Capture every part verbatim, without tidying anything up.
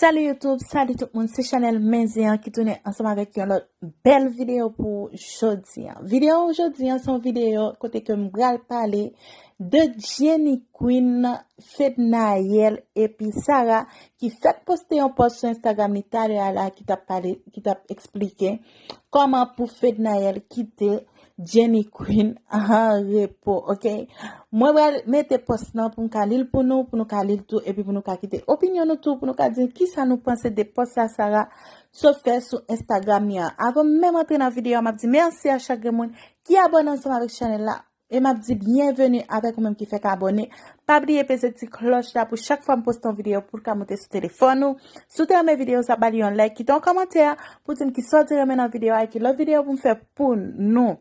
Salut YouTube, salut tout moun, se Chanel Menzen an ki tounen ansanm avèk yon lòt bèl videyo pou jodi an. Videyo jodi an se yon videyo kote ke m pral pale de Jenny Queen, Fednaelle epi Sarah ki fèk poste yon post sou Instagram li talè a la ki t ap pale, ki t ap eksplike kòman pou Fednaelle kite Jenny Queen an repo, oke? Mwen pral mete post lan pou m ka li l pou nou, pou nou ka li l tou, epi pou nou ka kite opinyon nou tou, pou nou ka di kisa nou panse de post sa Sarah sot fè sou Instagram li an. Avan m menm antre nan videyo a, m ap di mèsi a chak grenn moun ki abòne ansanm avèk chanèl la, e m ap di byenveni avèk ou menm ki fèk abòne. Pa bliye peze ti klòch la pou chak fwa m poste yon videyo pou l ka moute sou telefòn ou. Si w te renmen videyo sa, ba li yon like, kite yon kòmantè pou di m kisa w te renmen nan videyo a e ki lòt videyo pou m fè pou nou.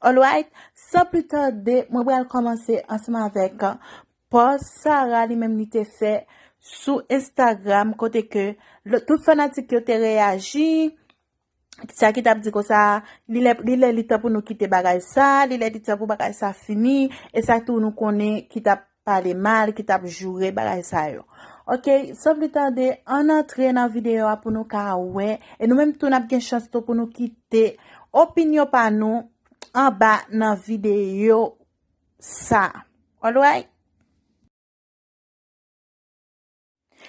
Alright, san pli tande, mwen pral kòmanse ansanm avèk pòs Sarah li menm li te fè sou Instagram kote ke lè, tout fanatik yo te reyaji, sa ki t ap di konsa, li lè, li lè li tan pou nou kite bagay sa, li lè li tan pou bagay sa fini, e sa tou nou konnen ki t ap pale mal, ki t ap joure bagay sa yo. Oke, san pli tande, ann antre nan videyo a pou nou ka wè, e nou menm tou n ap gen chans tou pou nou kite opinyon pa nou anba nan videyo sa. Alright?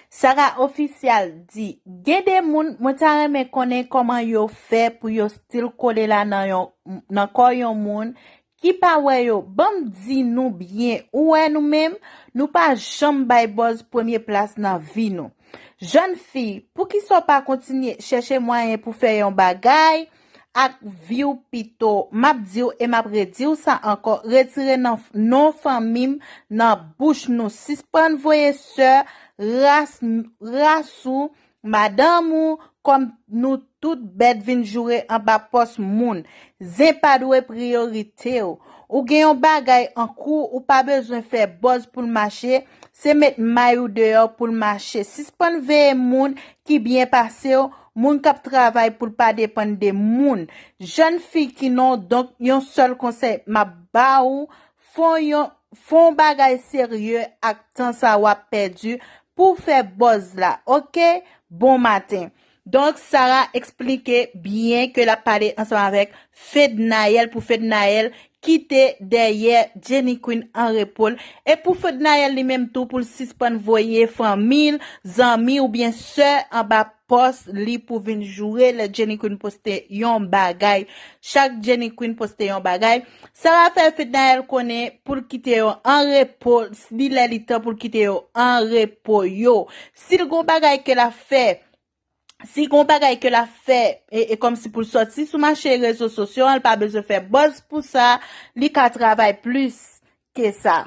Sarah Official di, gen de moun, mwen ta renmen konnen kòman yo fè pou yo still kole la nan yon, nan kò yon moun ki pa wè yo. Ban m di nou byen, ou wè nou menm, nou pa janm bay buzz premye plas nan vi nou. Jèn fi, poukisa w pa kontinye chèche mwayen pou fè yon bagay ak vi w pito? M ap di w e m ap redi w sa ankò, retire nan, non fanmi m nan bouch nou. Sispann voye sè, ras, ras ou, madanm ou, kòm nou tout bèt vin joure anba pòs moun. Zen pa dwe priyorite w. Ou gen yon bagay an kou, ou pa bezwen fè buzz pou l mache, se met may ou deyò pou l mache. Sispann veye moun ki byen pase w, moun k ap travay pou l pa depann de moun. Jèn fi ki non, donk yon sèl konsèy m ap ba ou, fè yon, fè yon bagay serye ak tan sa w ap pèdi pou w fè buzz la, oke? Bon maten. Donk, Sarah eksplike byen ke l ap pale ansanm avèk Fednaelle pou Fednaelle kite dèyè Jenny Queen an repo l. E pou Fednaelle li menm tou, pou l sispann voye fanmi l, zanmi oubyen sè anba pòs li pou vin joure lè Jenny Queen poste yon bagay. Chak Jenny Queen poste yon bagay, Sarah fè Fednaelle konnen pou l kite yo an repo, li lè li tan pou l kite yo an repo yo. Si l gon bagay ke l ap fè, si gon bagay ke l ap fè, e, e kòmsi pou l sòti sou mache rezo sosyo an, l pa bezwen fè buzz pou sa, li ka travay plis ke sa.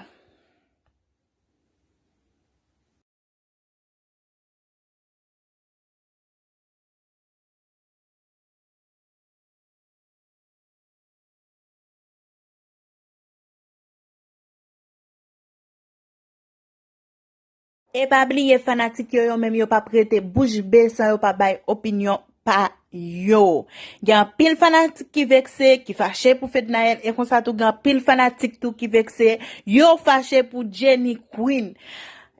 E pa bliye fanatik yo, yo menm yo p ap rete bouch be san yo pa bay opinyon pa yo. Gen anpil fanatik ki vekse, ki fache pou Fednaelle, e konsa tou gen anpil fanatik tou ki vekse, yo fache pou Jenny Queen.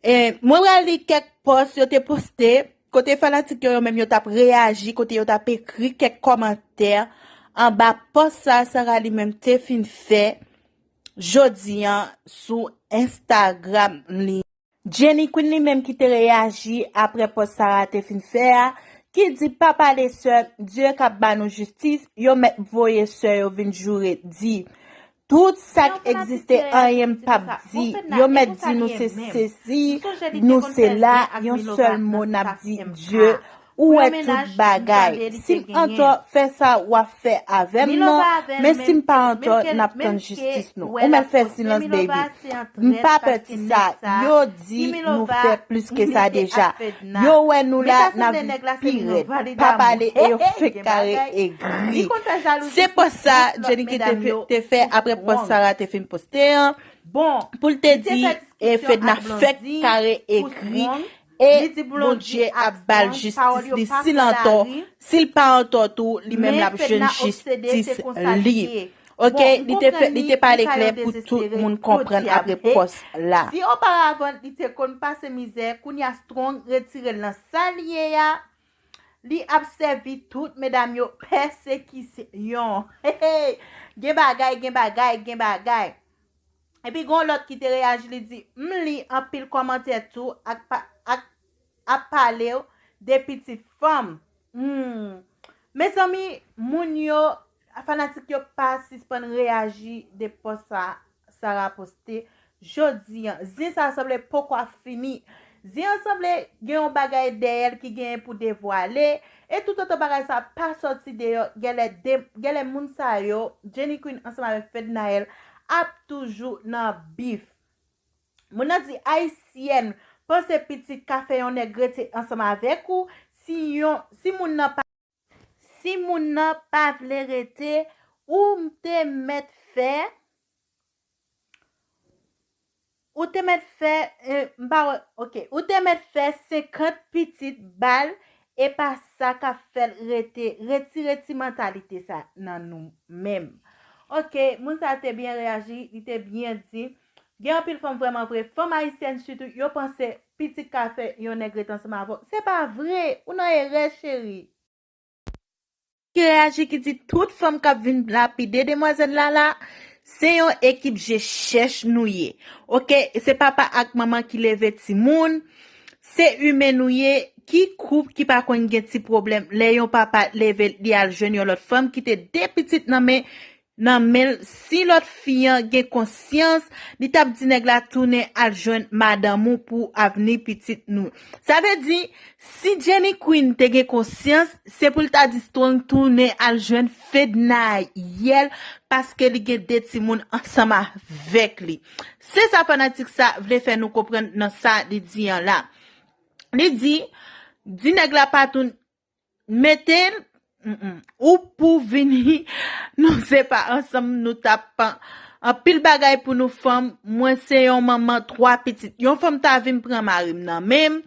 E mwen pral li kèk pòs yo te poste, kote fanatik yo, yo menm yo t ap reyaji, kote yo t ap ekri kèk kòmantè anba pòs sa Sarah li menm te fin fè jodi an sou Instagram li. Jenny Queen li menm ki te reyaji apre pòs Sarah te fin fè a, ki di pa pale sè, Dye k ap ba nou jistis, yo mèt voye sè yo vin joure, di tout sa k egziste anyen m p ap di, yo mèt di nou se sesi, nou se la, yon sèl mo n ap di Dye, ou wè tout bagay. Si m antò, fè sa w ap fè avè m nan, men si m pa antò, n ap tann jistis nou. Ou mèt fè silans, baby. M pa pè ti sa, yo di nou fè plis ke sa deja. Yo wè nou la, n ap viv pi rèd. Pa pale e yo fenk kare egri. Se pòs sa Jenny Queen te fè, te fè apre pòs Sarah te fin poste an. Pou l te di, e Fedna fenk kare egri. E Bondye ap ba l jistis li si l antò. Si l pa antò tou, li menm l ap jwenn jistis li. Ok, li te fè, li te pale klè pou tout moun konprann apre pòs la. Si oparavan li te konn pase mizè, kounye a Strong retire l nan sa l ye a, li ap sèvi tout medam yo pèsekisyon. Gen bagay, gen bagay, gen bagay. Epi gen yon lòt ki te reyaji, li di, "M li anpil kòmantè tou ak, ak ap pale w de pitit fanm." Hmm. Mezanmi, moun yo, fanatik yo pa sispann reyaji de pòs sa Sarah poste jodi an. Zen sa sanble poko ap fini. Zen an sanble gen yon bagay dèyè l ki genyen pou devwale. E toutotan bagay sa pa sòti deyò, genlè de, genlè moun sa yo, Jenny Queen ansanm avèk Fednaelle, ap toujou nan bif. Moun nan di, Ayisyèn, panse pitit ka fè yon nèg rete ansanm avèk ou? Si yon, si moun nan pa, si moun nan pa vle rete, ou te mèt fè, ou te mèt fè, eh, m pa wè, ok, ou te mèt fè senkant pitit ba l, e pa sa k ap fè l rete. Retire ti mantalite sa nan nou menm. Ok, moun sa te byen reyaji, li te byen di, gen anpil fanm vrèman vre, fanm ayisyèn sitou, yo panse pitit ka fè yon nèg ret ansanm avè w. Se pa vre, ou nan erè, cheri. Ki reyaji, ki di tout fanm k ap vin lapide demwazèl la la, se yon ekip je chèch nou ye. Ok, se papa ak manman ki leve timoun, se imen nou ye, ki koup ki pa konn gen ti pwoblèm lè yon papa leve li al jwenn yon lòt fanm kite de pitit nan men, nan men l, si lòt fi an gen konsyans, li t ap di nèg la tounen al jwenn madanm ou pou avni pitit nou. Sa vle di, si Jenny Queen te gen konsyans, se pou l ta di Strong tounen al jwenn Fednaelle paske li gen de timoun ansanm avèk li. Se sa fanatik sa vle fè nou konprann nan sa li di an la. Li di, di nèg la pa tou mete l, mm, mm, ou pou vini, nou se pa ansanm, nou t ap anpil bagay pou nou fanm, mwen se yon manman twa pitit. Yon fanm ta vin pran mari m nan men m,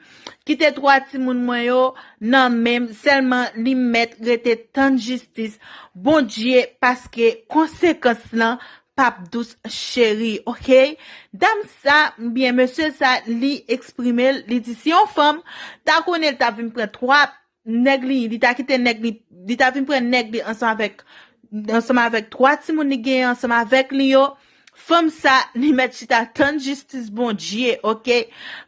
kite twa timoun mwen yo nan men m, sèlman li mèt rete tann jistis Bondye, paske konsekans lan p ap dous, cheri, ok? Dam sa, oubyen mesye sa, li eksprime l, li di si yon fanm ta konnen l ta vin pran twa nèg li, li ta kite nèg li, li ta vin pran nèg li ansanm avèk, ansanm avèk twa timoun li genyen ansanm avèk li yo, fanm sa, li mèt chita tann jistis Bondye, ok?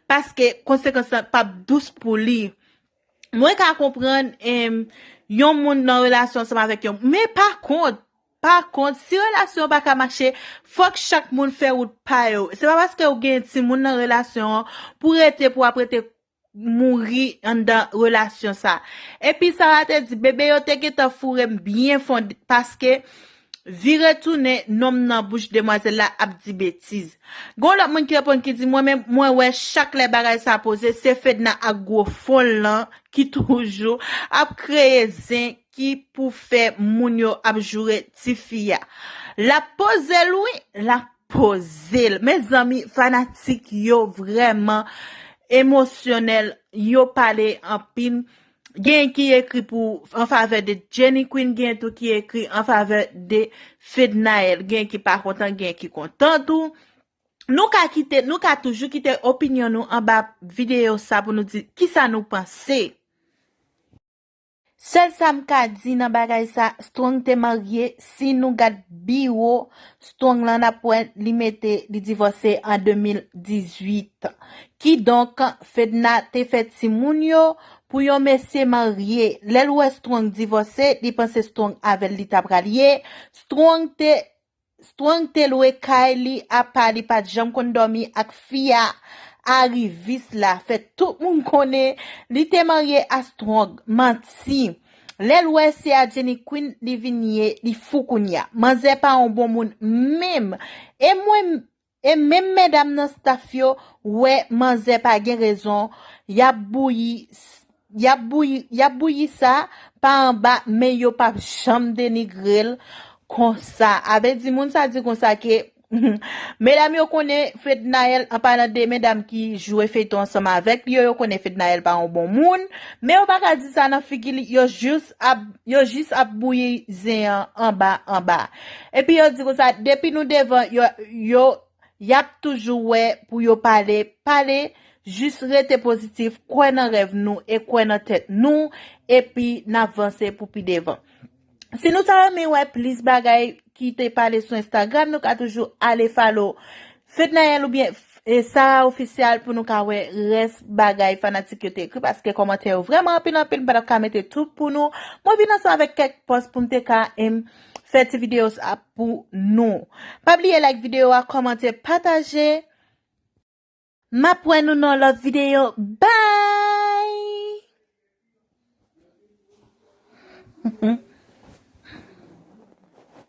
Paske konsekans lan p ap dous pou li. Mwen ka konprann, em, yon moun nan relasyon ansanm avèk yon, men pa kont, pa kont, si relasyon an pa ka mache, fòk chak moun fè wout pa yo. Se pa paske ou gen timoun nan relasyon an pou rete, pou ap rete mouri anndan relasyon sa. Epi Sarah te di, bebe yo te gentan foure m byen fon paske vire tounen nonm nan bouch demwazèl la ap di betiz. Gon lòt moun ki reponn ki di, mwen menm, mwen wè chak lè bagay sa poze, se Fedna ak gwo fon l lan ki toujou ap kreye zen ki pou fè moun yo ap joure tifi a. L ap poze l, wi, l ap poze l. Mezanmi, fanatik yo vrèman emosyonèl, yo pale anpil. Gen ki ekri pou, an favè de Jenny Queen, gen tou ki ekri an favè de Fednaelle. Gen ki pa kontan, gen ki kontan tou. Nou ka kite, nou ka toujou kite opinyon nou anba videyo sa pou nou di kisa nou panse. Sèl sa m ka di nan bagay sa, Strong te marye, si nou gad biwo Strong lan, n ap wè li mete li divòse an de mil dizuit. Kidonk, Fedna te fè timoun yo pou yon mesye marye. Lè l wè Strong divòse, li panse Strong avè l li ta pral ye. Strong te Strong te lwe kay li apa, li pa t janm konn dòmi ak fi a. Arivis la fè tout moun konnen li te marye a Strong. Manti. Lè l wè se a Jenny Queen li vin ye, li fou kounye a. Manzè pa yon bon moun menm. E mwen, e menm medam nan staff yo wè manzè pa gen rezon, y ap bouyi, y ap bouyi, y ap bouyi sa pa anba, men yo p ap janm denigre l konsa. A vle di, moun sa di konsa ke Medam yo konnen Fednaelle, an palan de medam ki jwe feyton ansanm avèk li yo, yo konnen Fednaelle pa yon bon moun, men yo pa ka di sa nan figi li, yo jis ap, yo jis ap bouyi zen an anba, anba. Epi yo di konsa, depi nou devan, yo, yo, y ap toujou wè pou yo pale, pale, jis rete pozitif, kwè nan rèv nou e kwè nan tèt nou, epi n ap vanse pou pi devan. Si nou ta renmen wè plis bagay ki te pale sou Instagram, nou ka toujou ale follow Fednaelle oubyen e Sarah Official pou nou ka wè rès bagay fanatik yo te ekri, paske kòmantè yo vrèman anpil, anpil, m pa t ap ka mete tout pou nou. Mwen vin ansanm avèk kèk pòs pou m te ka, em, fè ti videyo sa pou nou. Pa bliye like videyo a, kòmante, pataje. M ap wè nou nan lòt videyo. Bye!